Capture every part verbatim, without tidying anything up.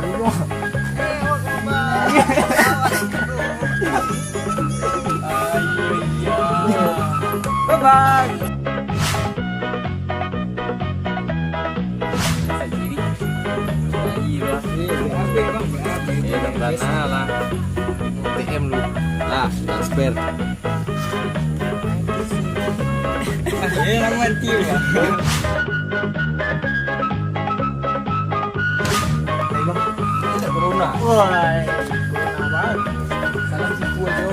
Bye bye. Eh, dah pernah lah. T M lu. Lah, transfer. Eh, orang mati, Bang. Eh, Bang, ini tak corona? Wah, corona, Bang. Salam siku aja.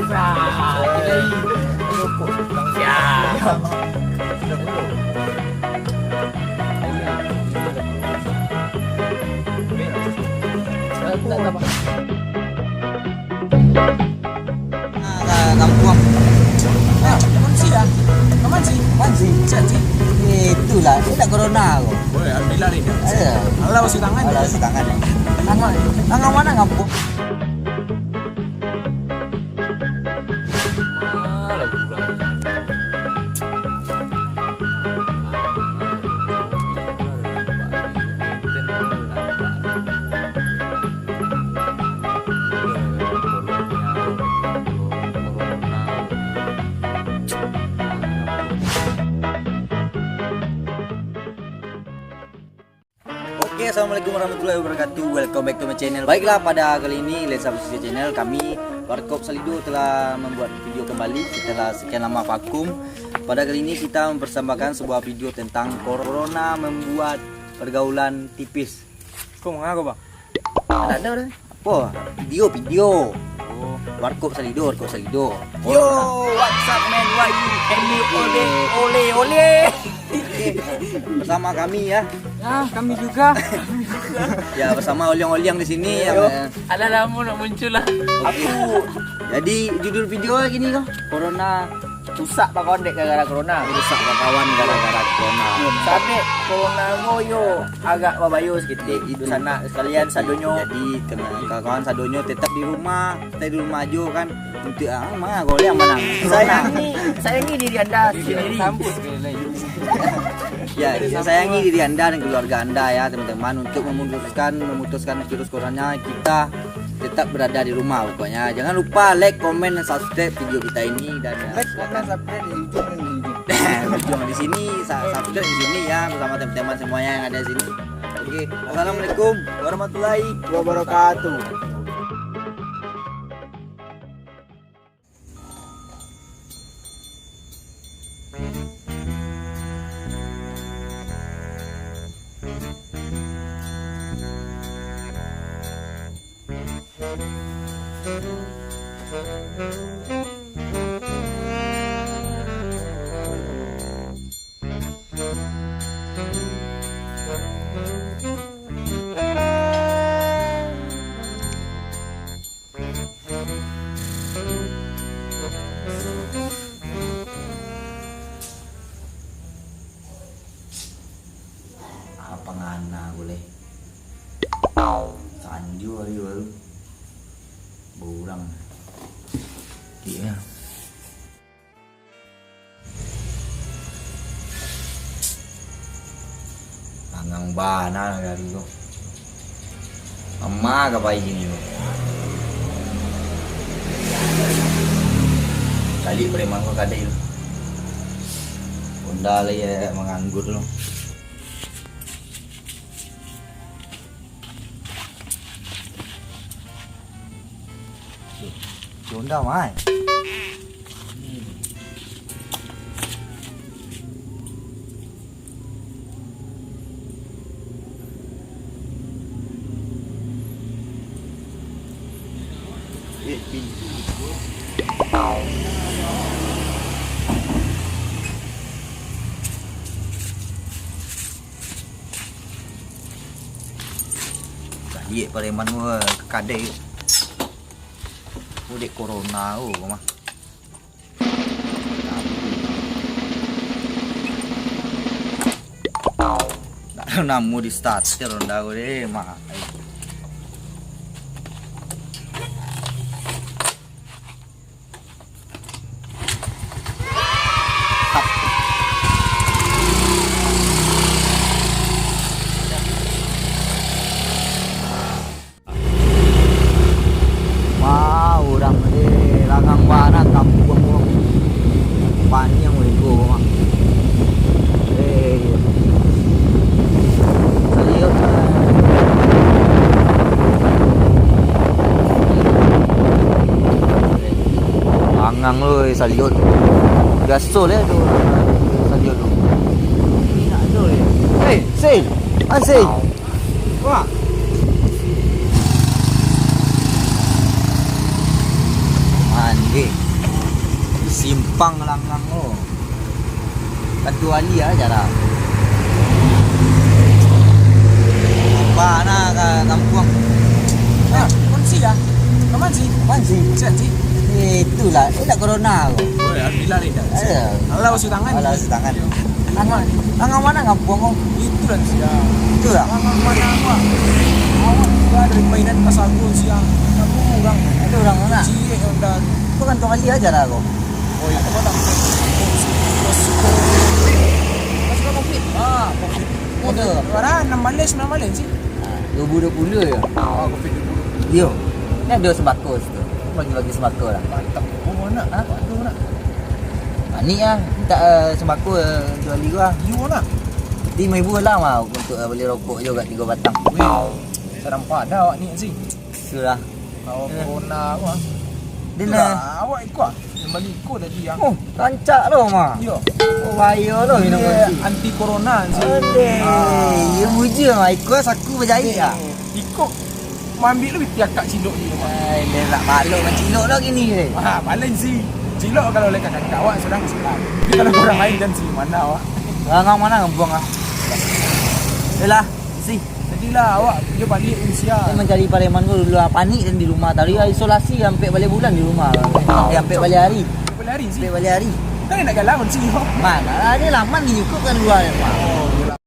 Wah, ini rokok. Ya. Ah, ka kampuang. Ah, aman sih ya? Aman sih? Aman sih. Sehat sih? Eh, itulah, ini tak corona ko. Boleh, alhamdulillah ni. Ayo. Alah, cuci tangan. Alah, cuci tangan. Tangan, tangan mana kampuang? Oke, assalamualaikum warahmatullahi wabarakatuh. Welcome back to my channel. Baiklah, pada kali ini, Lensa Pesisir Channel, kami Warkop Salido telah membuat video kembali setelah sekian lama vakum. Pada kali ini kita mempersembahkan sebuah video tentang corona membuat pergaulan tipis. Kau mangako, Bang? Tak ada dah. Apo? Video, video. Oh. Warkop Salido, Warkop Salido. Yo, what's up, man? Why you and me ole, ole, ole? Bersama kami, ya. Ya, kami juga. Ya, bersama Oliang-Oliang di sini, ya. Yo. Alah lama nak muncul lah. Oke. Jadi, judul video lagi ni, kau? Corona. Rusak bakawan dek gara-gara corona. Rusak bakawan gara-gara corona. Sabab corona ko yo agak babayo saketek. Itu. Sanak sakalian sadonyo. Jadi, teman, kawan-kawan sadonyo tetap di rumah, stay di rumah ajo kan. Untuk, ah, mangako, Oliang, manang. Sayangi, sayangi diri anda sendiri. Ya, sayangi diri anda dan keluarga anda ya, teman-teman, untuk memutuskan, memutuskan virus corona, kita tetap berada di rumah pokoknya. Jangan lupa like, komen, dan subscribe video kita ini dan, ya, like, komen, subscribe di ujung dan di ujung. Ujung di sini, sa-, subscribe di sini ya, bersama teman-teman semuanya yang ada di sini. Oke, assalamualaikum warahmatullahi wabarakatuh. Apa ngana ko lai? Sanjo hari baru. Baurang. Iya. Angang bana lah gari ko. Ama ka pai kini ko. Caliak preman ko kadai tu. Honda lai, eh, manganggur tu. Si Honda mai. Eh, pintu. Caliak pareman ko ka kadai. Ko dek corona ko mah. Ndak ado namo di starter Honda ko deh, mah. Nang oi, saliot. Biaso lah tu. Saliot tu. Ini nak ado, eh. Hei, Sil. Ah, Sil. Wah. Mandi. Simpang langang lo. Kantua wali ah, jarak. Bana ka kampuang. Ah, kunci ah. Kaman sih? Kaman sih? Siap sih. Eh, itulah. Eh, nak corona ko. Oh, alhamdulillah ni dah. Ayo. Allah basuh tangan. Allah basuh tangan. Tangan. Tangan mana kampuang ko? Itulah sih. Itulah. Tangan mana awak? Awak juga dari mainan pas aku siang. Aku orang. Ada orang mana? Ciek yang dah. Ko kantua wali ah, jarak ko. Oh, itu kota. Masuk ke covid? Ah, covid. Ada. Orang enam balai, sembilan balai sih. Ah, dua ribu dua puluh ya? Ah, covid dua puluh. Iyo. Ni ada sembako situ. Bagi-bagi sembako lah. Mantap. Oh, nak? Ha? Apa tu nak? Panik ah. Minta, eh, sembako, eh, jual lima. Lima nak? Lima ribu lah, mah, untuk, eh, beli rokok juga tiga batang. Wih, seram pada awak ni sih. Sudah. Awak corona awak. Dia itulah, nak awak ikut ah. Yang bali iko tadi ah. Oh, rancak lo mah. Iyo. Oh, bahaya lo minum kopi. Anti corona sih. Aduh, ah. Iyo bujur mah. Iko saku bajahit ah. Iko maambiak lo piti akak cilok ni mah. Ai, dia nak balok mancilok lo kini ni. Ah, paling sih. Cilok kalau oleh kakak awak sudah masuk lah. Tapi kalau orang lain kan sih, mana awak? Langang mana kampuang ah? Yalah, sih. Jadilah awak, dia balik Indonesia. Dia mancari pareman ko dulu ah, panik kan di rumah. Tadi ah, isolasi ampek baleh bulan di rumah. Eh, ampek baleh ari. Baleh ari sih. Ampek baleh ari. Kan nak jalan sih. Mana lah, dia laman di YouTube kan luar. Oh, yalah.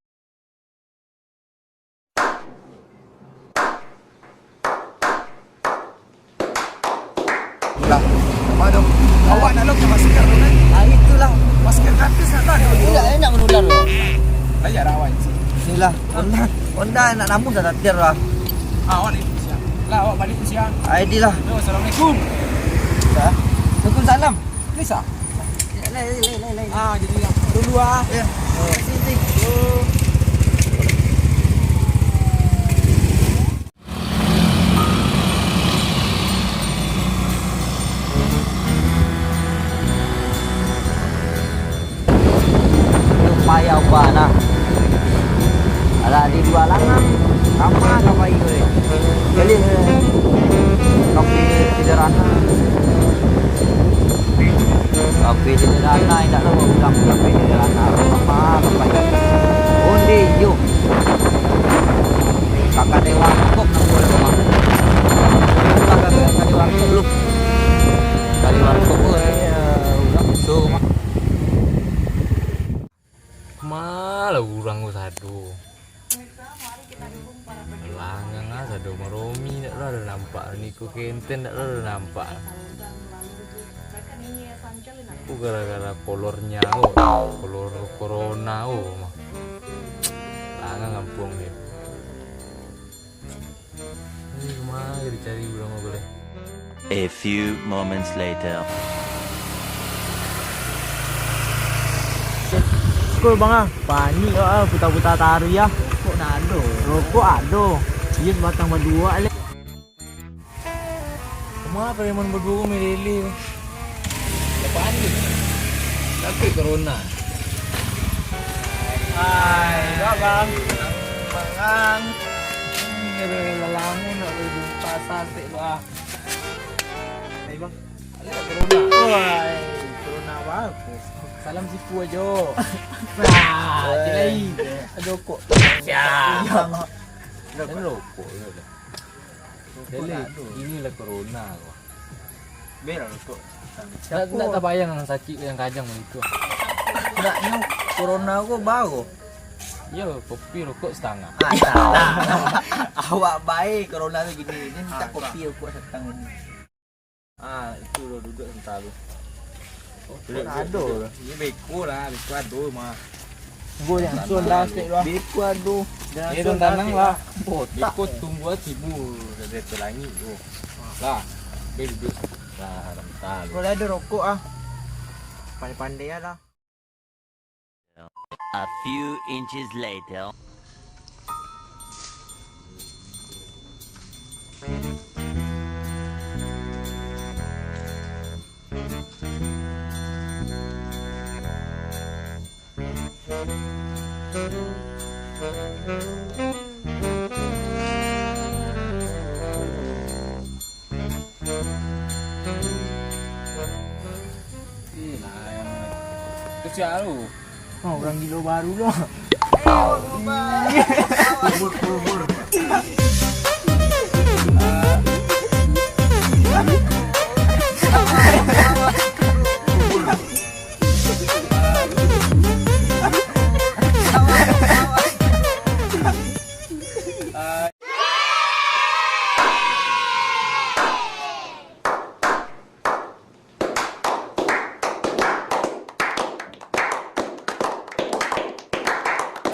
Lah, apa tu? Awak nak lo ke masker tu kan? Ah, itulah. Masker gratis nak lah. Tidak, enak menular tu. Bayar lah awak. Inilah, Honda, Honda nak namun dah tatir lah. Ah, awak balik siang. Lah, awak balik siang. Ah, inilah. Yo, assalamualaikum. Waalaikumsalam. Bisa? Lai, lai, lai, lai. Ah, jadi lah. Dulu ah. Ya. Sini. Yo. Payah ubah nah. Alah, di dua langang. Kama ka pai ko, eh? Jadi, eh, kafe sederhana. Kafe sederhana, indak tahu urang kafe sederhana. Kama ka pai. Onde, yo. Ka kadai warkop nang buek rumah. Ka kadai, kadai warkop lu. Kadai warkop tu, eh, urang so mah. Malah urang ko sado. Langang ah, sado maromi, ndak lah ado nampak. Niko kenten, ndak lah ado nampak. Ko gara-gara kolornyo, oh, kolor corona, oh, mah. Langang kampuang ni. Ni kama dicari urang ko lai. A few moments later. Skul, Bang, ah. Panik awak ah, puta-puta tari ah. Rokok ndak ado. Rokok ado. Iyo, sabatang baduo lai. Kama preman baduo ko malele ko? Apaan tu? Sakik corona. Hai, Bang. Bang. Ini ada lalamun nak beli bungkasan, Bang. Hai, Bang. Ada tak corona? Wah, corona apa? Salam siku ajo. Nah, cilai. Ada rokok. Siap. Ada rokok. Ada rokok. Jadi, inilah corona ko. Bela rokok. Ndak, ndak tabayang nan sakik nan kajang baitu. Ndak, nyo corona ko baro. Iyo, kopi rokok satangah. Ah, salah. Awak bae corona tu gini. Ni minta kopi rokok satangah ni. Ah, itu lo duduak santa tu. Oh, duduak, duduak, ado duduak. Ni beko lah, beko ado mah. Tunggu, jangan sun dah, sek lah. Beko ado. Jangan sun dah, tanang sek lah. Botak. Beko tunggu ah tibo dari langik tu. Lah, be duduak. Lah, santa tu. Kalau ado rokok ah. Pandai-pandai ah lah. A few inches later. Kecil tu. Oh, urang gilo baru lo.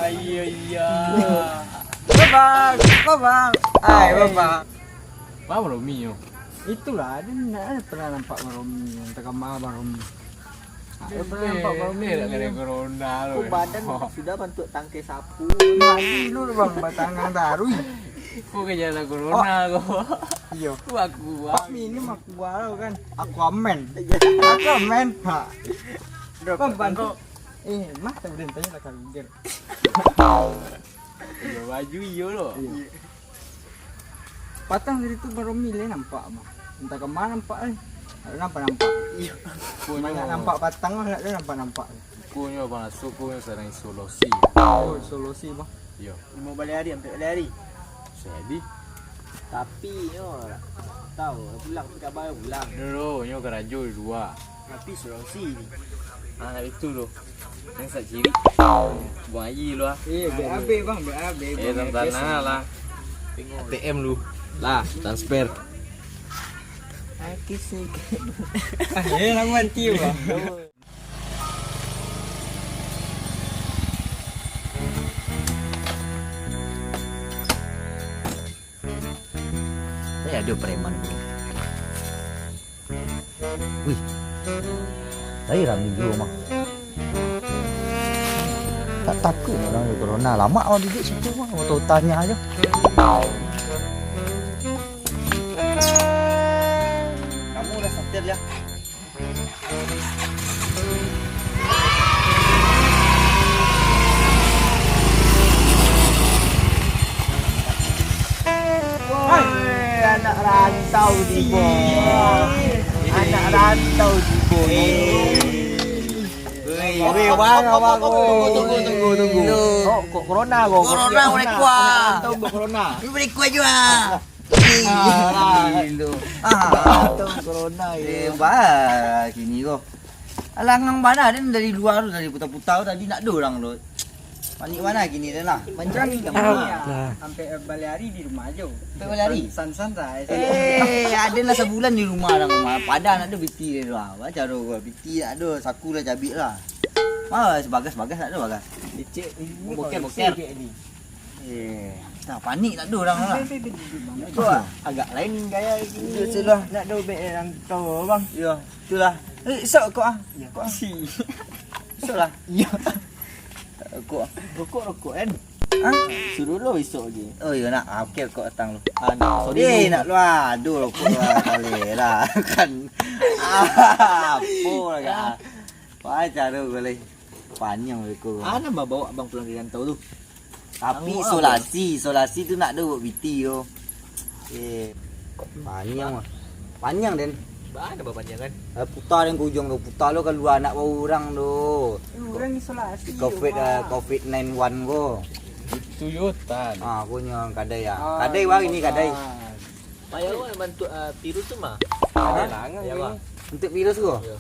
Ayah, ayah. Babang, babang. Hai, babang. Bang Romi yo. Itulah, dia ndak pernah nampak Bang Romi, entah kama Bang Romi. Ndak pernah nampak Bang Romi. Eh, nak kena corona lo. Oh, badan sudah bantuak tangkai sapu. Mandi lu, Bang, batangan taruih. Kau kan jalan corona kau. Iyo. Aku, aku, Pak, minum aku baru kan. Aquaman. Aquaman. Ha. Bang, bantu. Eh, mah tak boleh tanya lah kalau Google. Iyo, baju iyo lo. Iyo. Patang tadi tu baru milih nampak, Bang. Entah kama nampak, eh. Ndak nampak-nampak. Iyo. Banyak nampak patang lah, ndak ada nampak-nampak. Kunyah, Bang, asuak kunyah sadang isolasi. Oh, isolasi, Bang. Iyo. Limo baleh hari, ampek baleh hari. Jadi? Tapi, nyo, tahu, pulang, tapi kabar pulang. Dulu, nyo karajo di lua. Tapi isolasi ni. Ah, itu tu. Yang sak ciri. Buang air lu ah. Eh, biar habis, Bang, biar habis. Eh, Bang, tanah lah. Tengok A T M lu. Lah, transfer. Aki sih. Ah, eh, nak mati, Bang. Eh, ada preman tu. Wih. Tadi rami juo, Mang. Tak takut orang ada corona. Lamak awak duduk situ, Mang. Mau tahu tanya aja. Kamu udah setir ya? Hai, anak rantau tibo. Anak rantau tibo. Weh, weh, wang, wang, weh. Tunggu, tunggu, tunggu, tunggu. Kok, kok corona kok? Corona, corona. Anak rantau buat corona. Boleh kuat juga. Ah, ah, tu corona, eh, bah, kini ko. Alangang bana den dari lua tu, dari puta-puta tu tadi ndak ado urang tu. Panik bana kini den lah. Mancari ka ma? Ampek baleh hari di rumah ajo. Ampek baleh hari? San-, san-, santai. Eh, aden lah sabulan di rumah urang rumah. Padahal ndak ado piti den tu. Ba caro ko, piti ndak ado, saku lah cabiak lah. Ah, bagas-bagas ndak ado bagas. Boker-boker. Eh, dah panik tak ada orang lah. Kau agak lain gaya gini. Duduk situ lah. Nak ada ubek yang tahu, bang. Ya, itulah. Eh, isap kau ah. Ya. Kau ah. Isap lah. Ya. Kau ah. Rokok, rokok kan? Hah? Suruh lo isap je. Oh, iya nak. Ah, okey, rokok datang lu. Ah, nak. Sorry, eh, lu. Nak lu ah. Aduh, rokok lu ah. Boleh lah. Kan. Ah, apa lagi ah. Wah, cara boleh. Paniang beko. Ah, nambah bawa abang pulang dari rantau tu. Tapi isolasi, isolasi tu nak duduk piti tu. Eh, paniang mah. Paniang den. Ba, nambah paniang kan? Eh, puta den ke ujung tu. Puta lo kalua anak baru urang tu. Eh, urang isolasi. Covid, eh, covid nine one ko. Itu yo tan. Ah, punyo kadai ya. Ah, kadai wah ini kadai. Payah wah bantuak, ah, virus tu mah. Ada langang ni. Untuk virus ko? Ya.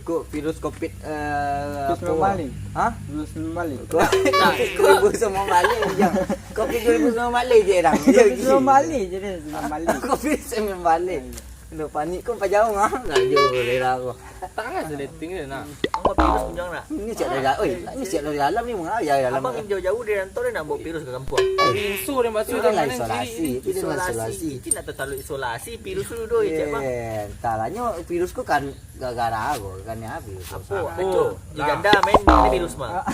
Ko virus covid, eh, virus apa? Sembilan balik. Hah? Virus sembilan balik. Ko, ko virus sembilan balik je. Covid dua ribu sembilan balik je dah. Covid sembilan balik je dah, sembilan balik. Covid sembilan balik. Ya, ya. Dah panik ko pajauh ah. Laju rela ko. Tangan seleting dia nak. Abang virus tunjang nak. Ni cak dari dalam. Oi, ni cak dari dalam ni mengayai dalam. Abang yang jauh-jauh dari rantau dia nak bawa virus ke kampung. Rinso dia masuk dalam isolasi. Isolasi. Isolasi. Itu nak terlalu isolasi virus tu doh, cak bang. Eh, entahlah nyo virus ko kan gara-gara ko kan ya virus. Apa? Itu janda main, main virus mah.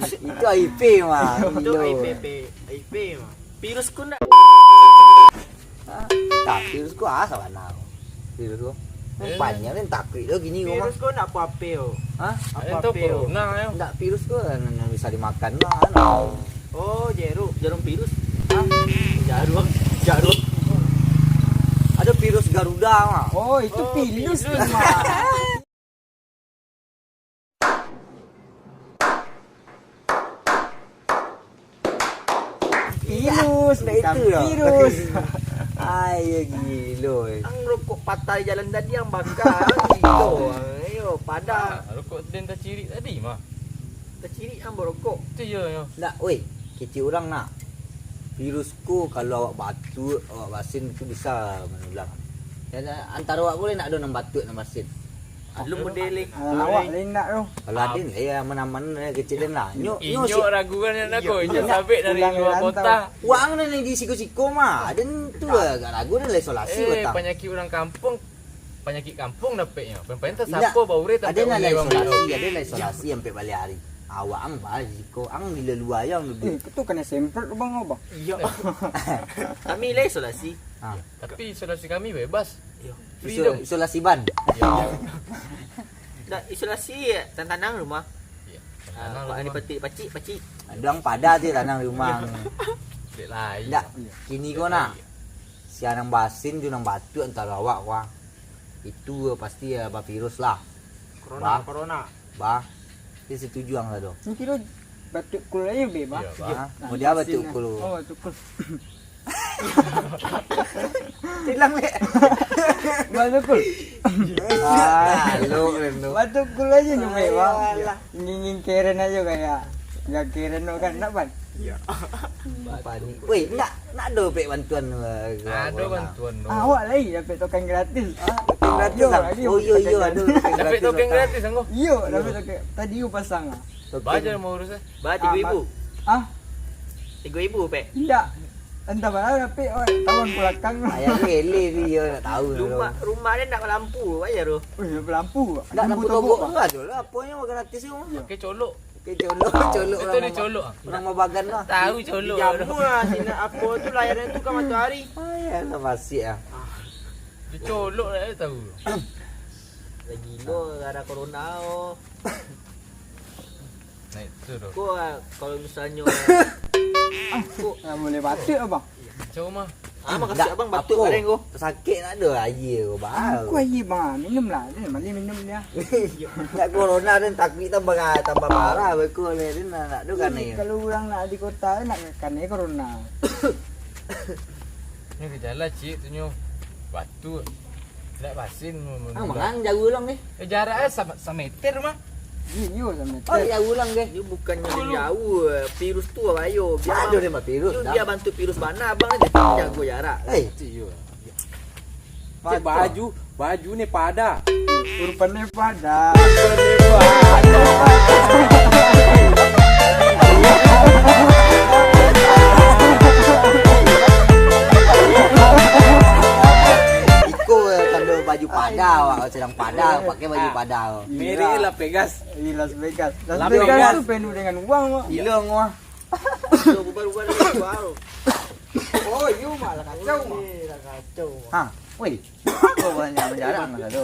Itu I P mah. Itu I P, I P mah. Virus ko nak. Ah, tak, virus ko ah sabana. Virus ko. Eh. Paniang ni takuik lo kini ko mah. Virus ko nak apa-apa yo. Hah? Apa virus? Corona, yo. Ndak, virus tu kan yang bisa dimakan lah, kan. Oh, jeruk, jarum virus. Hah? Jarum, jarum. Ada virus Garuda mah. Oh, itu virus mah. Virus, ndak itu lah. Virus. Ai, gilo, eh. Ang rokok patah di jalan tadi, ang baka, ang gilo, ang. Ayo, padah. Ah, rokok den tacirik tadi mah. Tacirik ang barokok. Tu iyo, yo. Ndak, weh. Kecek urang nak. Virus ko kalau awak batuak, awak basin tu bisa manulang. Dan antaro awak ko ndak ado nan batuak, nan basin. Alun model. Awak lain ndak tu. Kalau aden, eh, aman-aman, eh, kecek den lah. Nyo, nyo inyo si ragu kan, nak ko, inyo sabek dari luar kota. Wang nan di siko-siko mah. Aden tu agak ragu, den lah isolasi. Eh, batang. Panyakik urang kampuang, panyakik kampuang dapeknyo. Pen-pen tu indak, sapo baureh tampek aden lah urang isolasi, baureh. Aden lah isolasi sampai baliak hari. Awak ang bah siko, ang di lua-lua yang duduak. Eh, tu kena semprot tu, Bang, abah. Iyo. Kami lah isolasi. Ha. Tapi isolasi kami bebas. Iyo. Freedom. Iso-, isolasi ban. Iyo. Ndak, isolasi tantanang rumah. Iyo. Ah, tantanang rumah. Pacik, pacik. Dang pada tu tanang rumah. Dek lain. Ndak, kini ko nak. Si anang basin jo nan batuak antaro awak ko. Itu pasti ya bavirus lah. Corona, bah. Corona. Bah. Dia setuju ang sado. Mungkin lo batuk kul aja be, bah. Iyo, bah. Iyo. Nah, mau dia batuk kul. Oh, batuk kul. Hilang, Lek. Batuk kul. Ah, lo, lo. Batuk kul aja nyo be, bah. Ayolah. Ngingin keren aja kayak. Enggak keren lo kan, nak, Ban? Iyo. Panik. Weh, nak, nak ado pek bantuan, eh, ke awak nak? Ado bantuan tu. Awak lai dapek token gratis. Ah, token gratis, ah? Iyo, iyo, ado token gratis. Dapek token gratis, anggo? Iyo, dapek token. Tadi ku pasang, ah. Token. Baja mau urus, eh? Ba, tigo ribu. Ah, tigo ribu, pek? Indak. Antah bara dapek, oi, tawan pulakang. Ayah lele ni, yo, nak tahu. Rumah, rumah dia ndak balampu, baja tu. Oh, iyo, balampu. Ndak lampu togok, bah. Ndak ado lah, aponyo gratis tu. Iyo. Pakai colok. Oke, colok, colok. Itu orang dicolok, ah. Orang mabagan lah. Tahu colok. Dijamu lah, sinar apo tu, layarnya tu kan matahari. Ah, ya lah, masih ah. Dicolok lah, tahu. Lagi lo gara corona, oh. Nah, itu tu. Ko, ah, kalau misalnyo, ko, ah, boleh batuk, abang? Macam mah. Ah, makasih abang batuk bareng ko. Sakik nak ado aia ko, bang. Aku aia, bang. Minum lah. Dia malah minum dia. Nak corona dan takut tambah, tambah parah beko le. Dia nak, nak tu kan ni. Kalau orang nak di kota, nak kan ni corona. Ni ke jalan, cik, tu nyo. Batuk. Nak basin. Ah, mangang jauh lang ni. Eh, jarak eh sama, sameter mah. Iyo, iyo, sameter. Oh, jauh lang ke? Dia bukannya jauh, virus tu bahayo. Biar ado dia mah virus, dah. Dia bantu virus bana, abang aja jago jarak. Eh, itu iyo. Cek baju, baju ni pada. Rupa ni pada. Iko, eh, tando baju pada, awak sedang pada, pakai baju pada. Merek Las Vegas. Ih, Las Vegas. Las Vegas tu penuh dengan uang, Mak. Gila, ngah. Ubah-ubah dari luar. Oh, iyo, Mak, lah kacau, Mak. Eh, lah kacau, Mak. Ha, woi. Kau banyak menjarak, Mak, tu.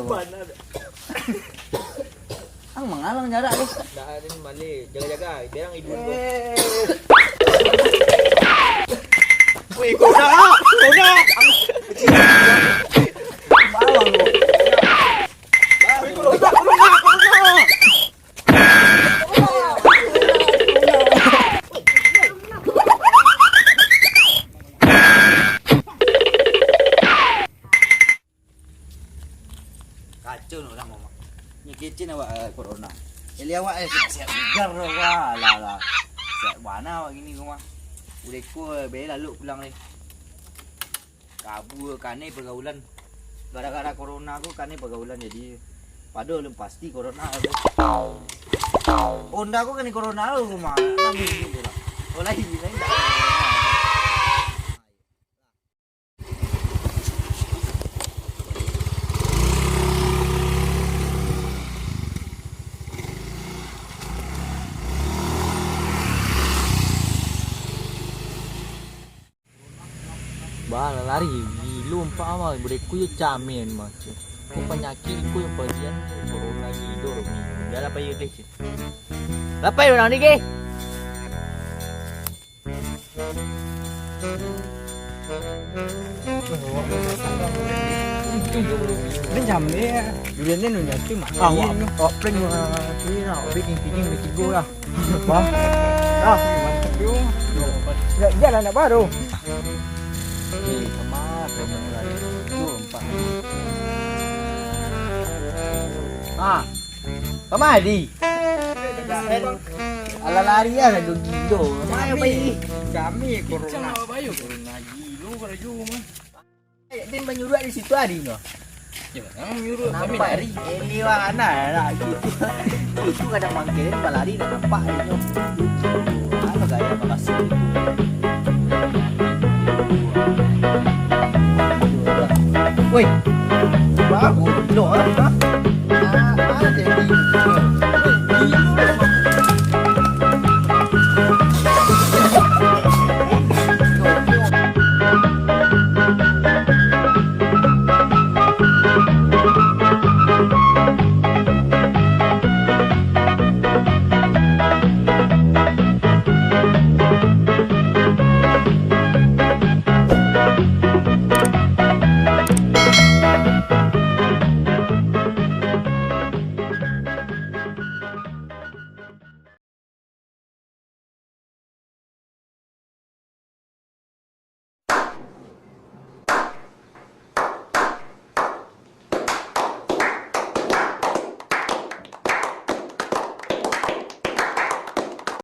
Ang mangalang jarak tu. Dah, ni malik. Jaga-jaga. Biar ang hidup tu. Eh. Wih, kau dah. Kau dah. Bawang tu. Kacau nak urang, Mak. Ni kecin awak, eh, corona. Jadi awak, eh, siap-siap bugar tu, wah, alah, alah. Siap bana awak gini ko, mah. Uleko, eh, be lalok pulang ni. Kabua, kanai pergaulan. Gara-gara corona ko kanai pergaulan, jadi pado lun pasti corona tu. Honda ko kanai corona tu, mah. Nang bingik tu lah. Oh, lain, lain tak. Bah, lah lari, gilo ampak mah, budak ku yo camen mah, ceh. Ko panyakik ko nan bagian corona gilo, Romi. Dah lah, payi deh, cik. Lah, payi urang ni, ge. Ni jam ni, ya. Durian ni nunjuk tu, Mak. Ah, awak, awak prank, wah, tu lah. Awak bikin, bikin, bikin tigo lah. Wah. Ah, mantap tu. Ya, dia lah nak baru. Eh, sama, sama lah. Tu empat. Ah. Kamari. Alah, lari lah, lalu gilo. Main apa ini? Kami corona. Corona gilo, kalau jauh mah. Eh, dia menyuruh di situ hari tu. Ya, jangan menyuruh. Nampak hari. Ini wah, anak, anak gitu. Itu kadang mangkir, balari, nak nampak hari tu. Apa gaya, apa kasih gitu. Woi. Bagus, lo, ha? Ah, ah, jadi. Woi, gilo.